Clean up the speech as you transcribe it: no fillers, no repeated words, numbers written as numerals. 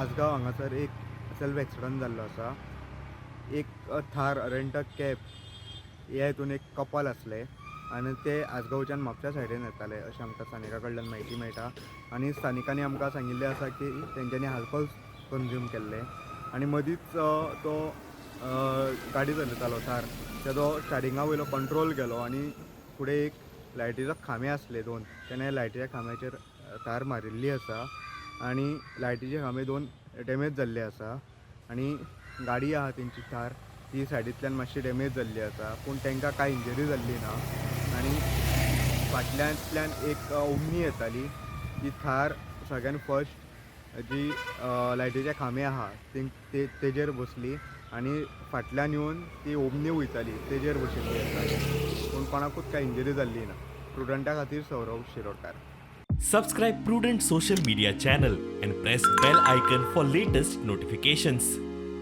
आसगांव हांगासर एक self accident जाल्लो आसा. एक थार रेंट अ कॅब ह्या हितून एक कपल आसलें आनी ते आसगांवच्यान म्हापशा सायडीन येताले अशें आमकां स्थानिका कडल्यान म्हायती मेळटा. आनी स्थानिकांनी आमकां सांगिल्लें आसा की तेंच्यांनी आल्कोहोल कंज्यूम केल्लें आनी मदींच तो गाडी चलयतालो थार, तेजो स्टॅरिंगा वयलो कंट्रोल गेलो आनी फुडें एक लायटीचो खांबे आसले दोन, तेणें लायटीच्या खांब्याचेर थार मारिल्ली आसा आनी लायटीचे खांबे दोन डॅमेज जाल्ले आसा. आनी गाडी आहा तेंची थार ती सायडींतल्यान मातशी डॅमेज जाल्ली आसा, पूण तांकां कांय इंजरी जाल्ली ना. आनी फाटल्यांतल्यान एक ओमनी येताली, ती थार सगळ्यान फर्स्ट जी लायटीचे खांबे आहा ते तेजेर बसली आनी फाटल्यान येवन ती ओमनी वयताली तेजेर बशिल्ली आसा, पूण कोणाकूच कांय इंजरी जाल्ली ना. प्रुडंटा खातीर Sourav Shirodkar. Subscribe Prudent Social Media channel and press bell icon for latest notifications.